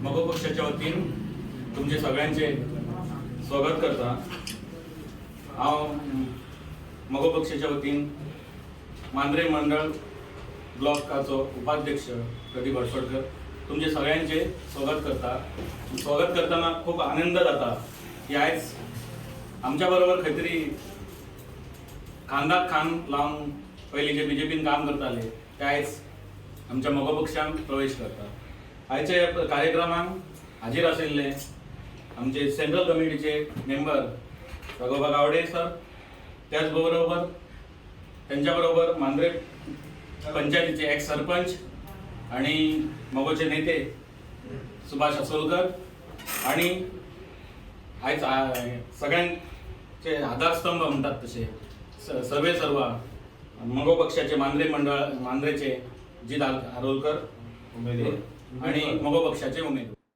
मगो पक्षाच्या वतीन तुमचे सगळ्यांचे स्वागत करता. हांव मगो पक्षाच्या वतीन मांद्रे मंडळ ब्लॉकाचो उपाध्यक्ष प्रदीप हडफडकर तुमचे सगळ्यांचे स्वागत करता. स्वागत करताना खूप आनंद जाता की आयज आमच्या बरोबर खंय तरी खांदाक खांद लावन पयलीं जे बीजेपीन काम करताले ते आयज आमच्या मगो पक्षान प्रवेश करता. आयच्या ह्या कार्यक्रमाक हाजीर आशिल्ले आमचे सेंट्रल कमिटीचे मेंबर राघोबा गावडे सर, त्याच बरोबर त्यांच्या बरोबर मांद्रे पंचायतीचे एक्स सरपंच आणि मगोचे नेते सुभाष असोलकर आणि आयज सगळ्यांचे आधारस्तंभ म्हणतात तसे सर्वे सर्वा मगो पक्षाचे मांद्रे मंडळ मांद्रेचे जीत आरोलकर आणि मगो पक्षाचे उमेदवार.